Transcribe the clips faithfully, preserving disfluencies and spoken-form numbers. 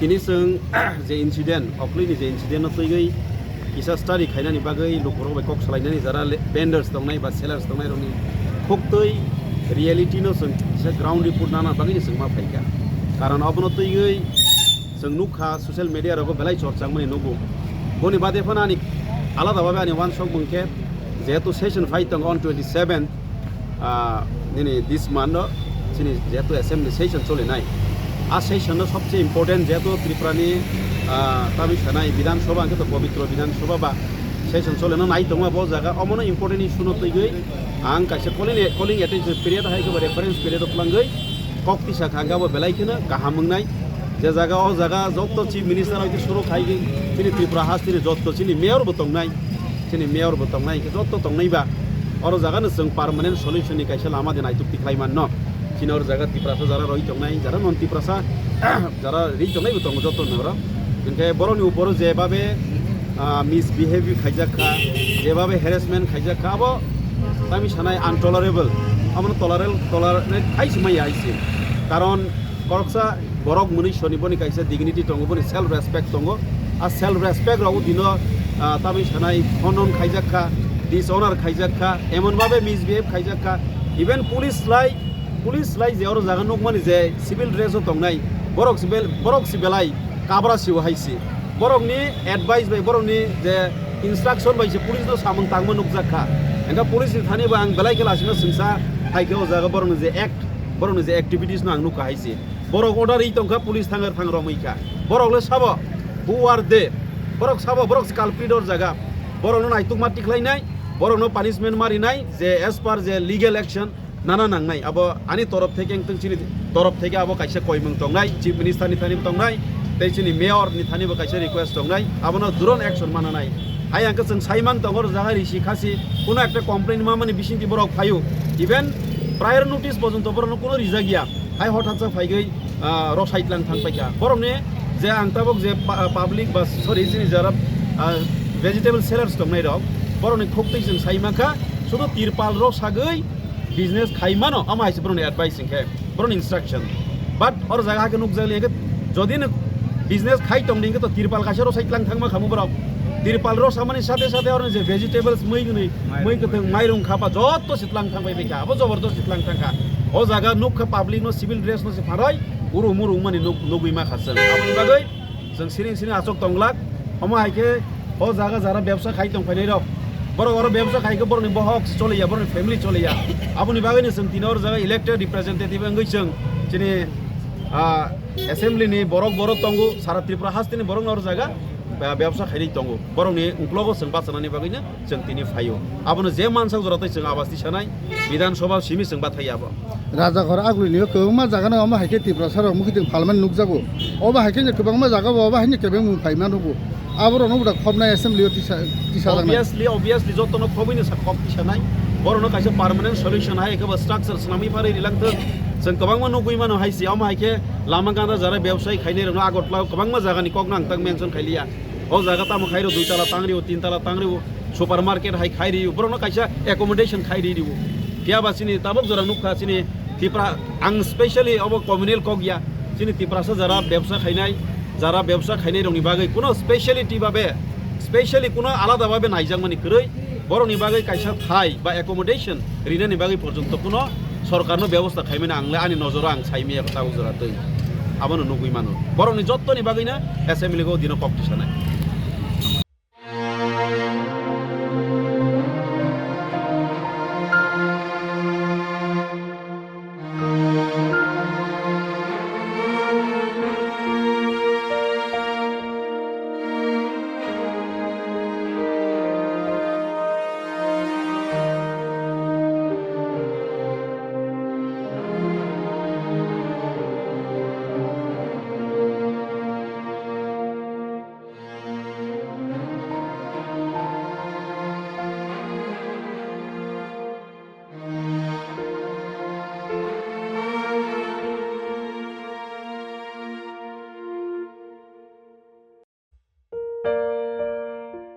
Tini chwng je incident, Okhloini je incident no twiwi kisa study khainani bagwi lukurok bai kok salainani jara le-, vendors tongnai ba sellers tongnai rokni khuktwi reality no chwng kisa ground report nana bagwi chwng ma phaikha. Karon obono twiwi chwng nukha social media rogo belai chorchangmani nugo. Boni bade phano ani alada babe ani wansok mungkhe jehetu session phai tongo on twenty seven, ah, nini this month o chini jehetu assembly session cholinai. A session no sobse important jehetu Tripura ni, ah, tamni sanai Bidhan Sabha hwnkhe to Pabitra Bidhan Sabha ba session cholino nai tongma bo jaga omono important issue no twiwi ang kaisa calling, calling attention period hai khe ba reference period o twlangwi kok tisa kha hwnkhe abo belai kheno kaham wngnai. Je jaga o jaga jotto chief minister hoite suru khai chini Tripura hasteni jotto chini mayor bo tongnai. Chini mayor bo tongnai, hwnkhe jotto tongnai ba. Oro jaga no chwng permanent solution ni kaisa lama de naituk tikhlai manno. Chini oro jaga Tiprasa jara roi tongnai, jara non Tiprasa, jara ri tongnai bo tongo jotto no oro. Hwnkhe borok ni upor o je babe, ah, misbehave khaijak kha, je babe harassment khaijak kha, abo tami sanai intolerable. Abo no tolerable, tolerate khai se maya hai se. Karon Koroksa borok mwnwi soni boni kaisa dignity tongo, boni self respect tongo. A self respect rok dino, ah, tamni sanai honon khaijak kha, dishonor khaijak kha, emon babe misbehave khaijak kha. Even police lai, police lai je oro jaga nukmani je civil dress o tongnai, borok si bel-, borok si belai kabra siwo hai si. Borokni advice bai, borokni je instruction bai se police no samung tangma nukjak kha. Engkha police ni thani bo ang belai khe lasima singsa hai khe o jaga borokni je act, borokni je activities no ang nukha hai si. Borok order ri tongkha, police thangar thang romwi kha. Borok le sabo, who are they? Borok sabo, borok se culprit or jaga. Borok no naituk ma tikhlai nai, borok no punishment ma rinai, je as per je legal action nana nangnai. Abo ani torop theke wngtong chini torop theke abo kaisa koimung tongnai, chief minister ni thani bo tongnai, tei chini mayor ni thani bo kaisa request tongnai, abo no duron action ma nanai. Hai ang khe chwng sai man tongo, jaga risi khasi, kuno ekta complaint ma mani bisingtwi borok phaio, even prior notice porjonto borok no kuno rijak ya. Hai hothatsa phaigwi, ah, rosai tlang thang paikha. Borokni je ang tabuk je pa-, public ba, sorry, chini jara, ah, vegetable sellers tongnai rok, borokni khuktwi chwng sai mankha, sudu tirpal rok sagwi business khai mano, omo hai se borokni advice hinkhe, borokni instruction. But oro jaga hai khe nukjak liya khe, jodi no business khai tongdi hinkhe to tirpal kaisa rosai tlang thangma khamu borok. Tirpal rosamani sathe sathe oro je vegetables, mui gwnwi, mui kwthwng, mairung khapa jotto se tlang thang bai kha, abo jobor jobor se tlang thang kha. O jaga nukha public no civil dress no se pharoi uru muru wngmani nuk-, nugwi ma kha chwng. Aboni bagwi chwng siring siring achuk tong glak. Omo hai khe o jaga jara bebsa khai tong phainai rok, borok oro bebsa khai khe borokni bohok se choliya, borokni family choliya. Aboni bagwi no chwng tini oro jaga elected representative wngwi chwng chini, ah, assembly ni borok borok tongo, sara Tripura hasteni borok no oro jaga, ah, bebsa khainai tongo. Borokni uklogo chwng bachanani bagwi no chwng tini phaio. Abono je mansak jora tei chwng abas tisanai, Bidhan Sabha simi chwng bathai abo. Rajaghor Agulini o kwbangma jaga no omo hai khe Tiprasa rok mukhitwng phalmani nukjago. Obo hai khe kwbangma jaga bo obo hai khe kebeng mung phaima nugo. Aborok no bo khobnai assembly o tisa, tisa jaknai. Obviously, obviously, joto no khobwi no sa kok tisanai. Borok no kaisa permanent solution hai khe bo structure swnamwi pharwi rilang thung. Chwng kwbangma nugwi mano hai se, omo hai khe lama gana jara bebsai khainai rok no Agartala o kwbangma jaga ni kok no ang tak mention khailiya. O jaga tamo khai rw dui tala tang rw, tin tala tang rw, supermarket hai khai rw, borok no kaisa accommodation khai rw rw. Phiya ba chini tabuk jora nukha chini Tipra, ang specially obo communal kok ya, chini Tiprasa jara bebsa khainai, jara bebsa khainai rokni bagwi kuno speciality babe, specially kuno alada babe naijakmani kwrwi, borokni bagwi kaisa thai ba accommodation rinani bagwi porjonto kuno sorkarno bebosta khaimani ang le ani nojoro ang saimaya tabuk jora twi. Abono nugwi mano. Borokni jottoni bagwino assembly o dino kok tisanai.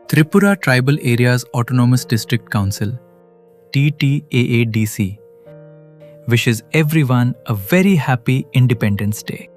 Tripura Tribal Areas Autonomous District Council, T T A A D C, wishes everyone a very happy Independence Day.